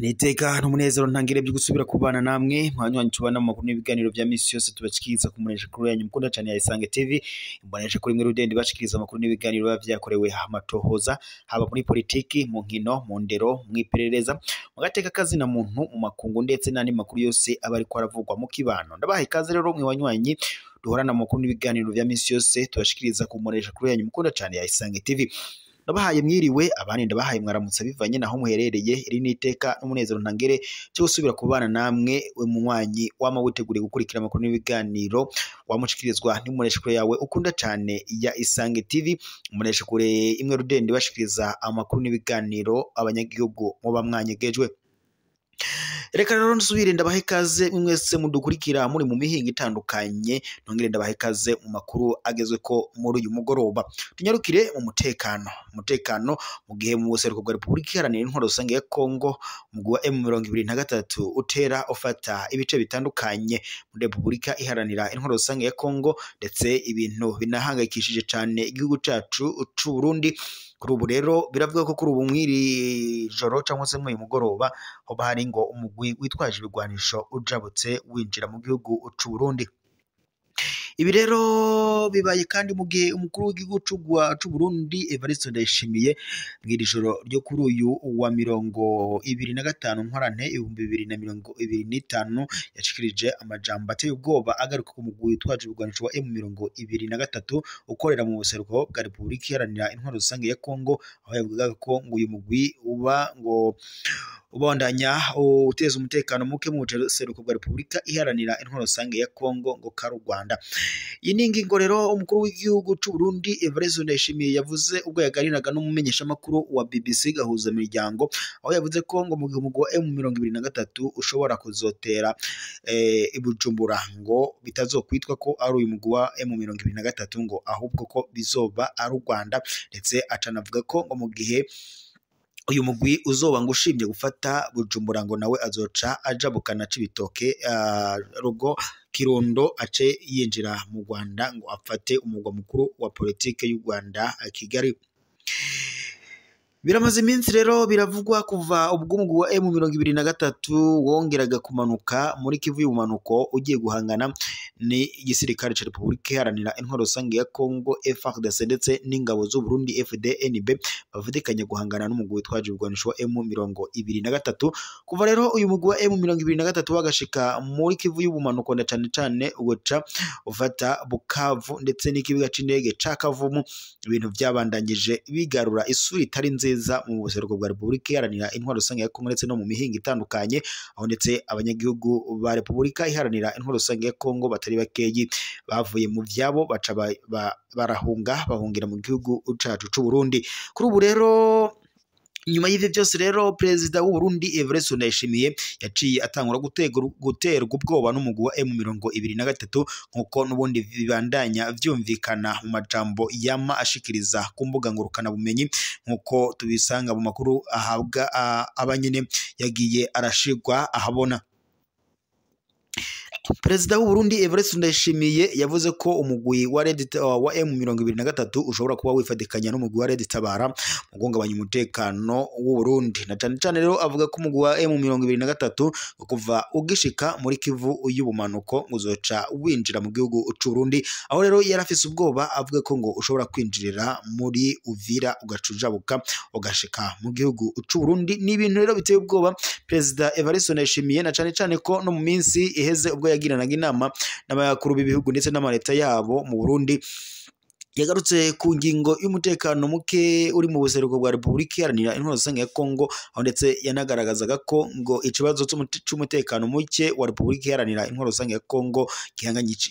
Niteka n'umunezero ntangire byo gusubira kubana namwe mwanywanyi tubana mu makuru n'ibiganiro vya misi yose tubashikiriza ku munesha kuri yanyu mukunda cyane ya Isange TV. Imbonesha kuri mwe rudende bashikiriza amakuru n'ibiganiro biba vyakorewe amatohoza, haba muri politiki, mu nkino, mu ndero, mu iperereza, mu gateka kazi na muntu, mu makungu ndetse n'andi makuru yose aba ariko aravugwa mu kibano. Ndabaha ikaze rero mwe wanywanyi duhorana mu makuru n'ibiganiro vya misi yose tubashikiriza ku munesha kuri yanyu mukunda cyane ya Isange TV. Ndabahaye mwiriwe, abandi ndabahaye mwaramutse bivanye naho muherereye. Iri niteka n'umunezero ntangere cyo gusubira kubana namwe, we munywanyi wama witeguriye gukurikira amakuru n'ibiganiro wamushikirizwa n'imbonesha yawe ukunda cyane ya Isange TV. Imbonesha kure imwe rudende bashikiriza amakuru n'ibiganiro abanyagihugu muba mwanyegejwe. Reka rero nsubire ndabahe ikaze mwese mudukurikira muri mu mihinga itandukanye, nongere ndabahe ikaze mu makuru agezwe ko muri uyu mugoroba. Tunyarukire mu mutekano. Umutekano mu gihe mu buseruko bwa Repubulika Iharanira Intwaro Rusange ya Kongo, umugwi wa M23 utera ufata ibice bitandukanye muri Repubulika Iharanira Intwaro Rusange ya Kongo, ndetse ibintu binahangayikishije cyane igihugu cacu c'u Burundi. Kuri ubu rero biravuga ko kuri ubu mw'iri joro cyangwa se mw'uyu mugoroba hoba hari ngo umugwi witwaje ibigwanisho ujabutse winjira mu gihugu c'u Burundi. Ibi rero bibaye kandi mu gihe umukuru w'igihugu c'u Burundi Evariste Ndayishimiye mw'iri joro ryo kuri uyu wa 25 Ntwarante 2025 yashikirije amajambo ateye ubwoba agaruka ku mugwi witwaje ibigwanisho wa M23 ukorera mu buseruko bwa Repubulika Iharanira Intwaro Rusange ya Kongo, aho yavugaga ko ngo uyu mugwi uba ngo ubandanya uteza umutekano muke mu buseruko bwa Repubulika Iharanira Intwaro Rusange ya Kongo ngo kari u Rwanda. Iyi ni ingingo rero umukuru w'igihugu c'u Burundi Evariste Ndayishimiye yavuze ubwo yaganiraga n'umumenyeshamakuru wa BBC Gahuza Miryango, aho yavuze ko ngo mu gihe umugwi wa M23 ushobora kuzotera i Bujumbura ngo bitazokwitwa ko ari uyu mugwi wa M23 ngo ahubwo ko bizoba ari u Rwanda, ndetse acanavuga ko ngo mu gihe uyu mugwi uzoba ngo ushimye gufata Bujumbura ngo nawe azoca ajabukana Cibitoke rugo Kirundo ace yinjira mu Rwanda ngo afate umugwa mukuru wa politike y'u Rwanda Kigali. Biramaze iminsi rero biravugwa kuva ubwo umugwi wa M23 wongeraga kumanuka muri Kivu y'ubumanuko ugiye guhangana ni igisirikare ca Repubulika Iharanira Intwaro Rusange ya Kongo FARDC ndetse n'ingabo z'u Burundi FDNB bavutikanye guhangana n'umugwi witwaje ibigwanisho wa M23. Kuva rero uyu mugwi wa M23 wagashika muri Kivu y'ubumanuko na cane cane ugaca ufata Bukavu ndetse n'ikibuga c'indege ca Kavumu, ibintu byabandanyije bigarura isura itari nziza mu buseruko bwa Repubulika Iharanira Intwaro Rusange ya Kongo ndetse no mu mihinga itandukanye, aho ndetse abanyagihugu ba Repubulika Iharanira Intwaro Rusange ya Kongo batari bakeyi bavuye mu vyabo baca barahunga bahungira mu gihugu cacu c'u Burundi. Kuri ubu rero nyuma y'ivyo byose rero perezida w'u Burundi Evariste Ndayishimiye yaciye atangura guterwa ubwoba n'umugwi wa M23 nkuko n'ubundi bibandanya vyumvikana mu majambo yama ashikiriza ku mbuga ngurukana bumenyi, nkuko tubisanga mu makuru ahabwa abanyene yagiye arashigwa ahabona. Perezida w'u Burundi Evariste Ndayishimiye yavuze ko umugwi wa wa M23 ushobora kuba wifatikanya n'umugwi wa Red Tabara mu guhungabanya umutekano w'u Burundi, na cane cane rero avuga ko umugwi wa M23 kuva ugishika muri Kivu y'ubumanuko uzoca winjira mu gihugu c'u Burundi, aho rero yarafise ubwoba avuga ko ngo ushobora kwinjirira muri Uvira ugacujabuka ugashika mu gihugu c'u Burundi. Ni ibintu rero biteye ubwoba Perezida Evariste Ndayishimiye, na cane cane ko no mu minsi iheze ubwo yagiranaga inama n'abakuru b'ibihugu ndetse n'amaleta yabo mu Burundi yagarutse ku ngingo y'umutekano muke uri mu buseruko bwa Repubulika Iharanira Intwaro Rusange ya Kongo, aho ndetse yanagaragazaga ko ngo ikibazo c'umutekano muke wa Repubulika Iharanira Intwaro Rusange ya Kongo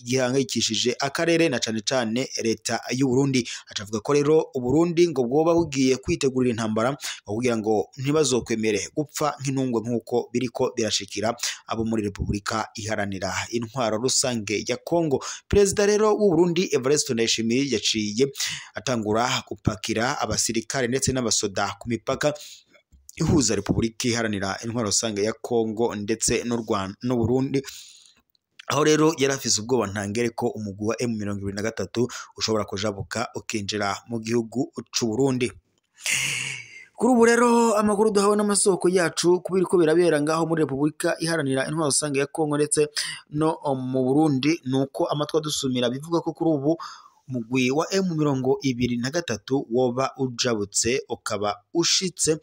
gihangayikishije akarere na cane cane leta y'u Burundi. Acavuga ko rero u Burundi ngo bwoba bugiye kwitegurira intambara kugira ngo ntibazokwemere gupfa nk'intungwe nkuko biriko birashikira abo muri Repubulika Iharanira Intwaro Rusange ya Kongo. Perezida rero w'u Burundi Evariste Ndayishimiye yaciye atangura gupakira abasirikare ndetse n'abasoda ku mipaka ihuza Repubulika Iharanira Intwaro Rusange ya Kongo ndetse n'u Rwanda n'u Burundi, Aho rero yarafise ubwoba ntangere ko umugwi wa M23 ushobora kujabuka ukinjira mu gihugu c'u Burundi. Kuri ubu rero amakuru duhawe n'amasoko yacu kubera ko birabera ngaho muri Repubulika Iharanira Intwaro Rusange ya Kongo ndetse no mu Burundi, nuko amatwi adusumira bivuga ko kuri ubu umugwi wa M23 woba ujabutse ukaba ushitse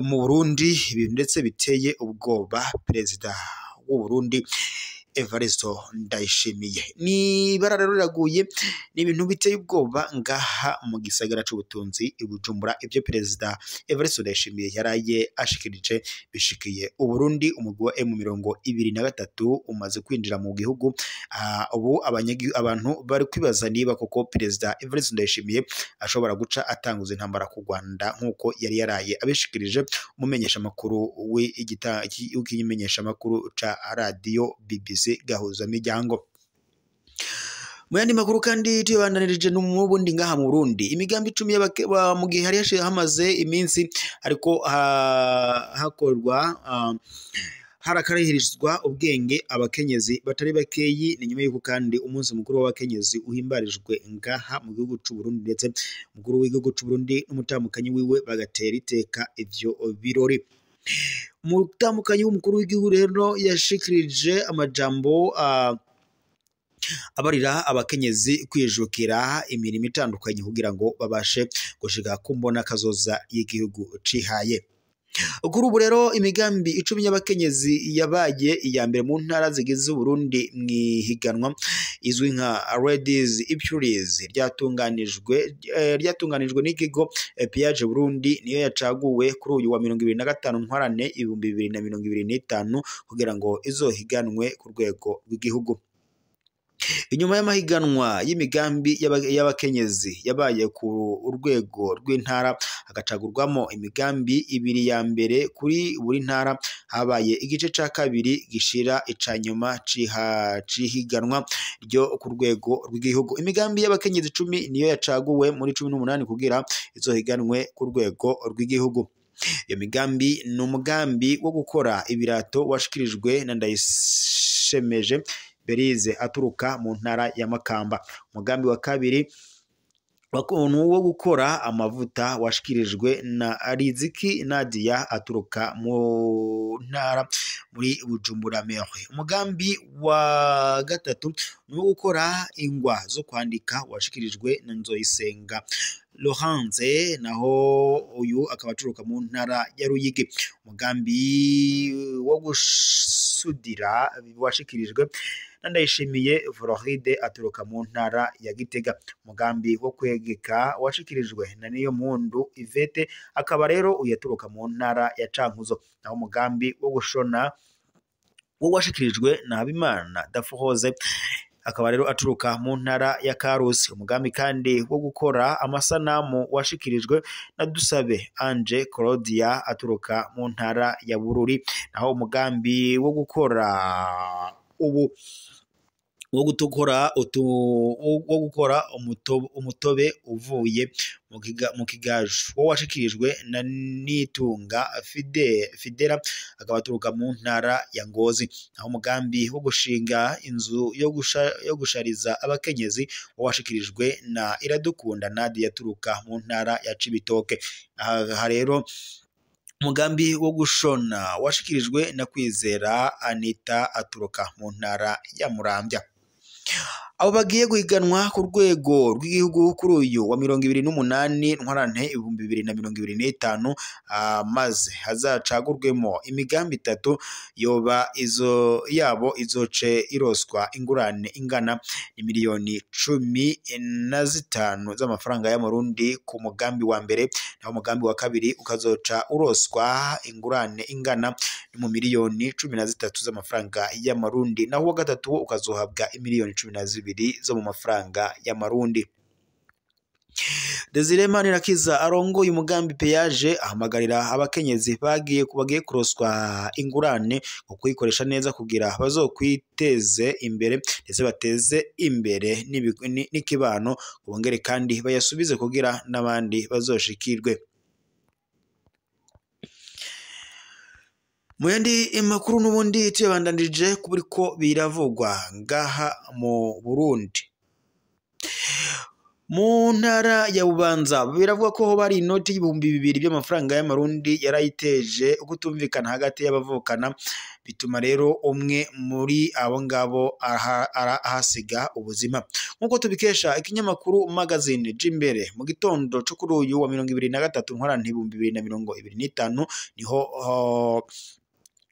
mu Burundi, ibintu ndetse biteye ubwoba perezida w'u Burundi Evaristo Ndayishimiye. Ni bara rero riraguye, ni ibintu biteye ubwoba ngaha mu gisagara c'ubutunzi i Bujumbura. Ivyo perezida Evaristo Ndayishimiye yaraye ashikirije bishikiye Uburundi. Umugwi wa M23 umaze kwinjira mu gihugu. Ubu abantu bari kwibaza niba koko perezida Evaristo Ndayishimiye ashobora guca atanguza intambara ku Rwanda nkuko yari yaraye abishikirije umumenyesha makuru w'ikimenyesha makuru ca radio BBC Gahuza Miryango. Mu yandi makuru kandi tuyabandanirije n'ubundi ngaha mu Burundi, imigambi 10 mu gihe hari hamaze iminsi ariko hakorwa harakarihirizwa ubwenge abakenyezi batari bakeyi. Ni nyuma yuko kandi umunsi mukuru w'abakenyezi uhimbarijwe ngaha mu gihugu c'u Burundi, ndetse umukuru w'igihugu c'u Burundi n'umutamukanyi wiwe bagatera iteka ivyo birori. Umutamukanyi w'umukuru w'igihugu rero yashikirije amajambo abarira abakenyezi kwijukira imirimo itandukanye kugira ngo babashe gushika ku mbona kazoza y'igihugu cihaye. Kuri ubu rero imigambi 10 y'abakenyezi yabaye iya mbere mu ntara zigize Burundi mwihiganwa izwi nka Ladies Impurities ryatunganijwe n'ikigo Piaget Burundi, niyo yacaguwe kuri uyu wa 2025 ntwarane 2025 kugira ngo izohiganwe ku rwego rw'igihugu. Inyuma y'amahiganwa y'imigambi y'abakenyezi yabaye ku rwego rw'intara, hagacagurwamo imigambi 2 ya mbere kuri buri ntara, habaye igice ca kabiri gishira icanyuma cihiganwa ryo ku rwego rw'igihugu. Imigambi y'abakenyezi 10 niyo yacaguwe muri 18 kugira izohiganwe ku rwego rw'igihugu. Iyo migambi ni umugambi wo gukora ibirato washikirijwe na Ndayishemeje Berize aturuka mu ntara ya Makamba. Umugambi wa kabiri wo gukora amavuta washikirijwe na Riziki Nadia aturuka mu ntara muri Bujumbura Mairie. Umugambi wa gatatu ni wo gukora ingwa zo kwandika washikirijwe na Nzoyisenga Laurence, naho uyu akaba aturuka mu ntara ya Ruyigi. Umugambi wo gusudira washikirijwe na Ndayishimiye Floride aturuka mu ntara ya Gitega. Umugambi wo kwegeka washikirijwe na Niyomundu Ivete, akaba rero uyaturuka mu ntara ya Cankuzo. Naho umugambi wo gushona wo washikirijwe na Habimana Dafuhoze, akaba rero aturuka mu ntara ya Karusi. Umugambi kandi wo gukora amasanamu washikirijwe na Dusabe Ange Claudia aturuka mu ntara ya Bururi. Naho umugambi wo gukora ubu wo gutukora wo gukora umutobe uvuye mu kigaju wo washikirijwe na Nitunga Fidela, akaba aturuka mu ntara ya Ngozi. Naho umugambi wo gushinga inzu yo gushariza abakenyezi wo washikirijwe na Iradukunda Nadia aturuka mu ntara ya Cibitoke. Aha rero umugambi wo gushona washikirijwe na Kwizera Anita aturuka mu ntara ya Muramvya. Abo bagiye guhiganwa ku rwego rw'igihugu kuri uyu wa 28 ntwarante 2025, maze hazacagurwemo imigambi 3 yoba izo yabo izoce iroswa ingurane ingana ni miliyoni 15 z'amafaranga y'amarundi ku mugambi wa mbere, naho umugambi wa kabiri ukazoca uroswa ingurane ingana mu miliyoni 13 z'amafaranga y'amarundi, naho uwa gatatu ukazohabwa imiliyoni 12 zo mu mafaranga y'amarundi. Desire Manirakiza arongoye umugambi Peyaje ahamagarira abakenyezi bagiye kuroswa ingurane ngo kuyikoresha neza kugira bazokwiteze imbere ndetse bateze imbere n'ikibano, bongere kandi bayasubize kugira n'abandi bazoshikirwe. Mu yandi makuru n'ubundi tuyabandanije kuburiko biravugwa ngaha mu Burundi. Mu ntara ya Bubanza biravuga ko hoba hari inoti y'2000 by'amafaranga y'amarundi yarayiteje ukutumvikana hagati y'abavukana, bituma rero umwe muri abo ngabo ahasiga ubuzima. Nk'uko tubikesha ikinyamakuru Magazine Jimbere, mu gitondo cyo kuri uyu wa 23 Ntwarante 2025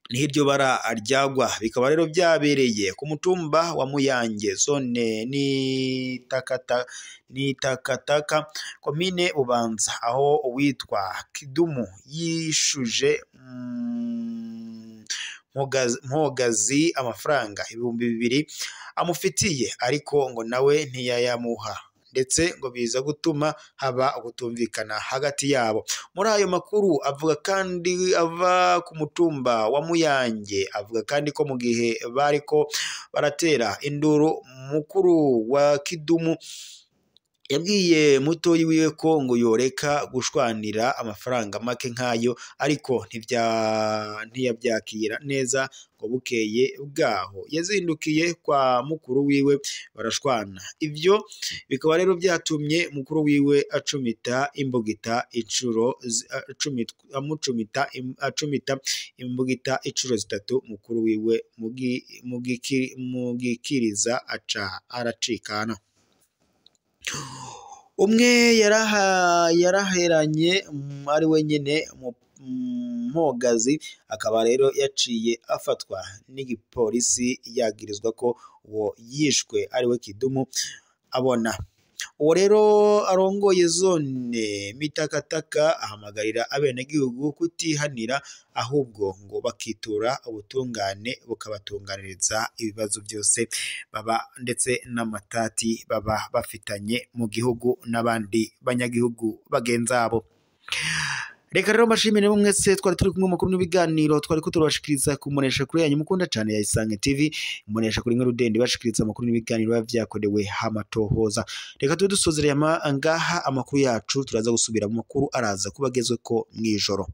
niho iryo bara ryagwa, bikaba rero byabereye ku mutumba wa Muyange, zone ni Takataka, komine Bubanza, aho uwitwa Kidumu yishuje Mpogazi amafaranga 2000 amufitiye, ariko ngo nawe ntiyayamuha, ndetse ngo biza gutuma haba ukutumvikana hagati yabo. Muri ayo makuru avuga kandi ava ku mutumba wa Muyange, avuga kandi ko mu gihe bariko baratera induru, mukuru wa Kidumu yabwiye mutoyi wiwe ko ngo yoreka gushwanira amafaranga make nk'ayo, ariko ntiyabyakira neza. Ngo bukeye bwaho yazindukiye kwa mukuru wiwe barashwana. Ibyo bikaba rero byatumye mukuru wiwe acumita imbugita incuro acumita imbugita incuro zitatu mukuru wiwe mugikiriza, aca aracikana. Umwe yaraheranye ari wenyine Mpogazi, akaba rero yaciye afatwa n'igipolisi yagirizwa ko uwo yishwe ari we Kidumu abona. Uwo rero arongoye zone Mitakataka ahamagarira abenegihugu kutihanira, ahubwo ngo bakitura ubutungane bukabatunganiriza ibibazo byose baba ndetse n'amatati baba bafitanye mu gihugu n'abandi banyagihugu bagenzabo. Reka rero mbashimire mwese twari turi kumwe makuru n'ibiganiro twari ko turabashikiriza kumunesha kuri yanyu mukunda cyane ya Isange TV, umunesha kuri mwe rudende bashikiriza amakuru n'ibiganiro biba vyakorewe hamatohoza. Reka tube dusozereye ngaha amakuru yacu, turaza gusubira mu makuru araza kubagezwe ko mw'ijoro.